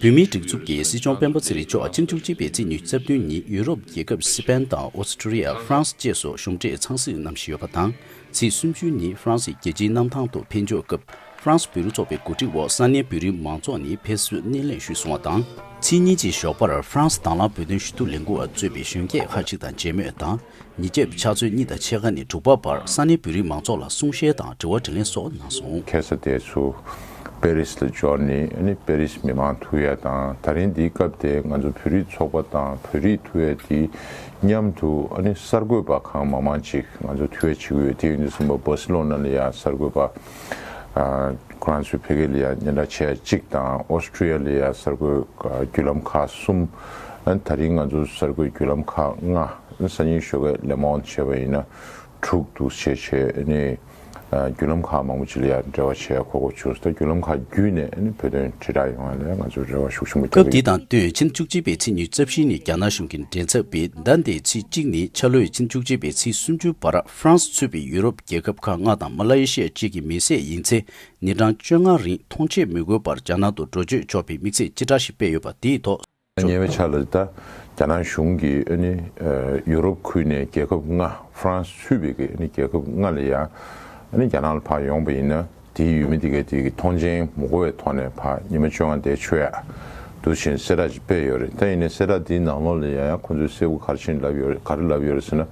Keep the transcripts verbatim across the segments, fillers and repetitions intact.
བོད་མིའི་སྒྲིག་འཛུགས་ཀྱི་སྲིད་སྐྱོང་སྤེན་པ་ཚེ་རིང་མཆོག་ཕྱི་ཟླ་བཅུ་གཅིག་པའི་ཚེས་ཉི་ཤུ་རྩ་བདུན་ཉིན་ཡུ་རོབ་རྒྱལ་ཁབ་སི་པན་དང་ཨོ་སི་ཀྲི་ཡ། ཧྥ་རན་སི་བཅས་སུ་གཞུང་འབྲེལ་འཚམས་གཟིགས་གནང་བཞིན་ཡོད་པ་དང་། ཚེས་སུམ་ཅུ་ཉིན་ཧྥ་རན་སིའི་རྒྱལ་སྤྱིའི་གནམ་ཐང་དུ་ཕེབས་འབྱོར་སྐབས། ཧྥ་རན་སི་བོད་རིགས་ཚོགས་པའི་གོ་སྒྲིག་འོག་ས་གནས་བོད་རིགས་མང་ཚོགས་ནས་ཕེབས་བསུའི་སྣེ་ལེན་ཞུས་སོང་བ་དང་། ཚེས་གཉིས་ཀྱི་ཞོགས་པར་ཧྥ་རན་སི་དྭང་བླངས་བོད་དོན་ཞུ་གཏུག་ལས་འགུལ་བ་གཙོས་པའི་གཞོན་སྐྱེས་ཁག་ཅིག་དང་མཇལ་མོལ་དང་། ཉིན་རྒྱབ་ཕྱག་ཚོད་གཉིས་དང་ཕྱེད་ཀ་ནས་དྲུག་པ་བར་ས་གནས་བོད་རིགས་མང་ཚོགས་ལ་གསུང་བཤད་དང་དྲི་བ་དྲིས་ལན་སོགས་གནང་སོང་། ཁ་སང་དེ་ཚོ་པེ་རིས་ལ་འབྱོར་ནས་ཨ་ནི་པེ་རིས་མི་མང་ཐུག་ཡ་དང་། ད་རིང་འདིའི་སྐབས་དེ་ང་ཚོ་བོད་རིགས་ཚོགས་པ་དང་བོད་རིགས་ཐུག་ཡ་དེ་མཉམ་དུ་ཨ་ནི་གསར་འགོད་པ་གང་མང་མང་ཅིག་ང་ཚོ་ཐུག་ཡ་བྱེད་ཀྱི་ཡོད། དེ་ཡིན་དུས་ཙམ་པ་སྦར་སི་ལོ་ན་ལ་ཡ་གསར་འགོད་པ་ཨ་ཁོ་རང་ཚོའི་ཕ་གི་ལ་ཡ་སྙན་གྲགས་ཆེ་ཡ་གཅིག་དང་། ཨོ་སི་ཀྲི་ཡ་ལ་ཡ་གསར་འགོད་བརྒྱུད་ལམ་ཁག་གསུམ། ཨ་ནི་ད་རིང་ང་ཚོ་གསར་འགོད་བརྒྱུད་ལམ་ཁག་ལྔ། ཨ་ནི་སང་ཉིན་ཞོགས་ཀས་ལེ་མོན་ཌི་བྱས་པ་ཡིན་ན་དྲུག་འདུག་བྱས་བྱས་ཨ་ནི་ཨ་བརྒྱུད་ལམ་ཁག་མང་པོ་ཅིག་ལ་ཡ་འབྲེལ་བ་བྱས་གོ་སྐབས་བྱུང་སོང་། ད་བརྒྱུད་ལམ་ཁག་བརྒྱུད་ནས་ཨ་ནི་བོད་དོན་དྲིལ་བསྒྲགས་ཡོང་བ་ལ་ང་ཚོ་རེ་བ་ཤུགས་ཆེན་པོ་རྒྱག་གི་ཡོད། སྐབས་དེ་དང་བསྟུན་ཕྱི་ཟླ་བཅུ་གཅིག་པའི་ཚེས་ཉི་ཤུ་རྩ་བཞི་ཉིན་རྒྱ་ནག་གཞུང་གི་མགྲིན་ཚབ་པས་ཟླ་འདིའི་ཚེས་གཅིག་ནས་འཆར་ལོའི་ཕྱི་ཟླ་བཅུ་གཅིག་པའི་ཚེས་སུམ་ཅུ་བར་ཧྥ་རན་སི་གཙོས་པའི་ཡུ་རོབ་རྒྱལ་ཁབ་ཁག་ལྔ་དང་མ་ལ་ཡེ་ཤི་ཡ་བཅས་ཀྱི་མི་སེར་ཡིན་ཚེ་ཉིན་གྲངས་བཅོ་ལྔ་རིང་ཐོངས་མཆན་མི་དགོས་པར་རྒྱ་ནག་ཏུ་འགྲོ་སྐྱོད་ཆོག་པའི་དམིགས་ཚད་སྤྱི་བསྒྲགས་ཤིག་སྤེལ་ཡོད་པ་དེའི་ཐོག་ཉེ་བའི་ཆར་ལ་ད་རྒྱ་ནག་གཞུང་གིས་ཨ་ནི་ཡུ་རོབ་ཁུལ་ནས་རྒྱལ་ཁབ་ལྔ། ཧྥ་རན་སི་ཚུད་པའི་གི་ཨ་ནི་རྒྱལ་ཁབ་ལྔ་ལ་ཡ་ཨ་ནི་རྒྱ་ནག་ལ་ཕར་ཡོང་པ་ཡིན་ན། དེའི་ཡུལ་མི་དེ་གས་དེ་གི་ཐོངས་མཆན་མི་དགོས་པའི་ཐོག་ནས་ཕར་ཉི་མ་བཅོ་ལྔ་བསྡད་ཆོག་ཡ་འདུག་བཞིན་གསལ་བསྒྲགས་ཅིག་སྤེལ་ཡོད་རེད། ད་ཡིན་ནའི་གསལ་བསྒྲགས་དེའི་ནང་ལོགས་ལ་ཡ་ཡང་ཁོ་ཚོས་གསལ་པོ་ག་རེ་བྱས་ནས་ལབ་ཡོད་རེད། ག་རེ་ལབ་ཡོད་རེད་ཟེར་ན།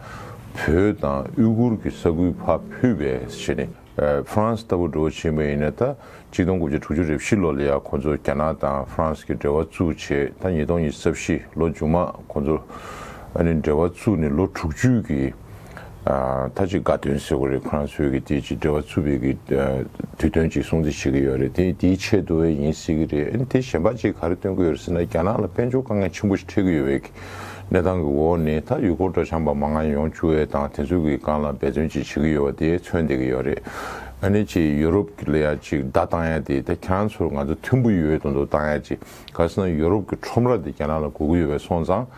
བོད་དང་ཨུ་གུར་གྱི་ས་ཁུལ་ཕར་ཕུད་པའི་བྱས་ནས། ཨ་ཧྥ་རན་སི་ལྟ་བུ་འགྲོ་བཞིན་པ་ཡིན་ན། ད་གཅིག་སྟོང་དགུ་བརྒྱ་དྲུག་ཅུ་རེ་བཞི་ལོ་ལ་ཡ་ཁོ་ཚོ་རྒྱ་ནག་དང་ཧྥ་རན་སི་གི་འབྲེལ་བ་བཙུགས་བྱས། ད་ཉིས་སྟོང་ཉི་ཤུ་རྩ་བཞི་ལོ་མཇུག་མ་ཁོ་ཚོ་ཨ་ནི་འབྲེལ་བ་བཙུགས་ནས་ལོ་དྲུག་ཅུ་གི་ཨ་ད་ཅིག་དགའ་སྟོན་ཟེར་དགོས་རེད། ཁོ་རང་ཚོའི་གི་དེ་ཅིག་འབྲེལ་བ་བཙུགས་པའི་གི་ཨ་དུས་སྟོན་ཅིག་སྲུང་བརྩི་བྱེད་ཀྱི་ཡོད་རེད། དེ་དེའི་ཆེད་དུ་ཡིན་སྲིད་ཀྱི་རེད། ཨ་ནི་དེ་གཞན་པ་ཅིག་ག་རེ་སྟོན་གྱི་ཡོད་རེད་ཟེར་ན། རྒྱ་ནག་ལ་དཔལ་འབྱོར་དཀའ་ངལ་ཆེན་པོ་ཞིག་འཕྲད་ཀྱི་ཡོད་པའི་གི་གནས་སྟངས་ཀྱི་འོག་ནས་ད་ཡུལ་སྐོར་སྤྲོ་འཆམ་པ་མང་ང་ཡོང་བཅུག་ཡས་དང་། དེ་ཚོའི་གི་སྒང་ལ་འབད་བརྩོན་ཅིག་བྱེད་ཀྱི་ཡོད་པ་དེ་མཚོན་བསྡད་ཀྱི་ཡོད་རེད། ཨ་ནི་ཅིག་ཡུ་རོབ་ཀྱི་ལ་ཡ་ཅིག་བརྡ་བཏང་ཡ་དེ། ད་ཁྱེད་རང་ཚོར་ང་ཚོ་མཐུན་པོ་ཡོད་དོན་དུ་བཏང་ཡ་ཅིག་ག་རེ་ཟེར་ན། ཡུ་རོབ་ཀྱི་ཁྲོམ་ར་དེ་རྒྱ་ནག་ལ་དགོས་ཀྱི་ཡོད་པའི་སོང་ཙང་།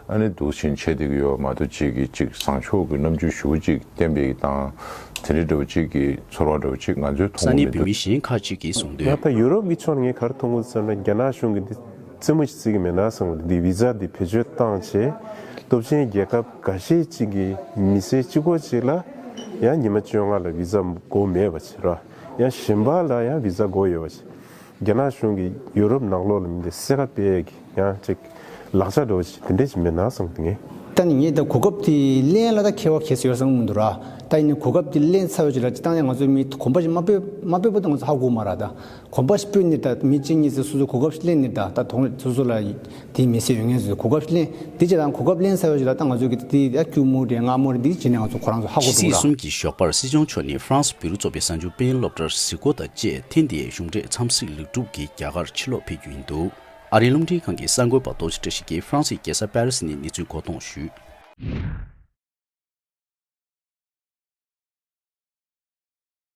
ཨ་ནི་འདུག་བཞིན་བྱས་བསྡད་ཀྱི་ཡོད་མ་གཏོགས། ཅིག་གི་ཅིག་བཟང་ཕྱོགས་ཀྱི་རྣམ་འགྱུར་ཞེ་པོ་ཅིག་བསྟན་པའི་དང་། དེ་འདྲའི་འདྲ་བོ་ཅིག་གི་ཚོར་བ་འདྲ་བོ་ཅིག་ང་ཚོས་ས་མཐོང་གནས་གི་མི་བོད་མི་འདུག་གཞན་ཁག་ཅིག་གིས་གསུངས་ཡང་དོན། ད་ཡུ་རོབ་ཀྱི་ཕྱོགས་ནས་ངས་ག་རེ་མཐོང་གི་ཟེར་ན། རྒྱ་ནག་གཞུང་གིས་འདི་རྩེད་མོ་ཞིག་རྩེ་གི་མེད་ན་བསམ་གི་འདུག་འདི་བི་ཛ་འདི་བེད་སྤྱོད་བཏང་བྱས། སྟོབས་ཆེན་རྒྱལ་ཁབ་འགའ་ཤས་ཅིག་གི་མི་སེར་གཅིག་པོ་ཅིག་ལ་ཡང་ཉི་མ་བཅོ་ལྔ་ལ་བི་ཛ་དགོས་མེད་པ་ཅིག་ར། ཡང་གཞན་པ་ལ་ཡང་བི་ཛ་དགོས་ཡོད་པ་ཅིག་རྒྱ་ནག་གཞུང་གིས་ཡུ་རོབ་ནང་ལོགས་ལ་མི་འདི་གསལ་ཁ་སྤེལ་ཡས་ཀྱི་ཡང་ཅིག་ལག་ཆ་འདྲ་བོ་ཅིག་དེ་འདྲས་ཅིག་མེད་ན་བསམ་གི་འདུག་ངས། ད་ནི་ངས་ད་གོ་སྐབས་དེ་ལེན་ལ་ད་ཁྱད་པར་ག་རེ་ཡོད་བསམ་གི་མི་འདུག་ར། ད་ཡིན་ནའི་གོ་སྐབས་དེ་ལེན་ཚར་བའི་རྗེས་ལ་སྤྱིར་བཏང་ནས་ང་ཚོའི་མི་གོམ་པ་ཞིག་མ་སྤོས་མ་སྤོས་པ་དེ་ང་ཚོ་ཧ་གོ་མ་རེད། ད་གོམ་པ་ཞིག་སྤོས་ནས་ད་མི་གཅིག་གཉིས་ཚོས་སོ་སོའི་གོ་སྐབས་ཞིག་ལེན་ནས། ད་ད་དུང་སོ་སོ་ལ་དེའི་མི་སེར་ཡོད་མཁན་ཚོས་གོ་སྐབས་ཞིག་ལེན། དེ་རྗེས་ལ་གོ་སྐབས་ལེན་ཚར་བའི་རྗེས་ལ་ད་ང་ཚོ་གི་དེ་ད་སྐྱུར་མོ་རེད། མངར་མོ་རེད། འདི་བྱས་ནས་ང་ཚོ་ཁོ་རང་ཚོ་ཧ་གོ་ཕྱི་ཚེས་འདུག་ར། གསུམ་གྱི་ཞོགས་པར་སྲིད་སྐྱོང་མཆོག་ནས་ཧྥ་རན་སི་བོད་རིགས་ཚོགས་པའི་གསར་འགྱུར་སྤེལ་མཁན་སློབ་གྲྭར་གཟིགས་སྐོར་དང་བཅས། ཐེངས་འདིའི་གཞུང་འབྲེལ་འཚམས་གཟིགས་ལེགས་གྲུབ་ཀྱིས་རྒྱ་གར་ཕྱིར་ལོག་ཕེབས་རྒྱུ་ཡིན་འདུག་ཨ་རིའི་རླུང་འཕྲིན་ཁང་གི་གསར་འགོད་པ་རྡོ་རྗེ་བཀྲ་ཤིས་ཀྱིས་ཧྥ་རན་སིའི་རྒྱལ་ས་པེ་རི་སི་ནས་གནས་ཚུལ་མགོ་འཐོམས་ཞུས།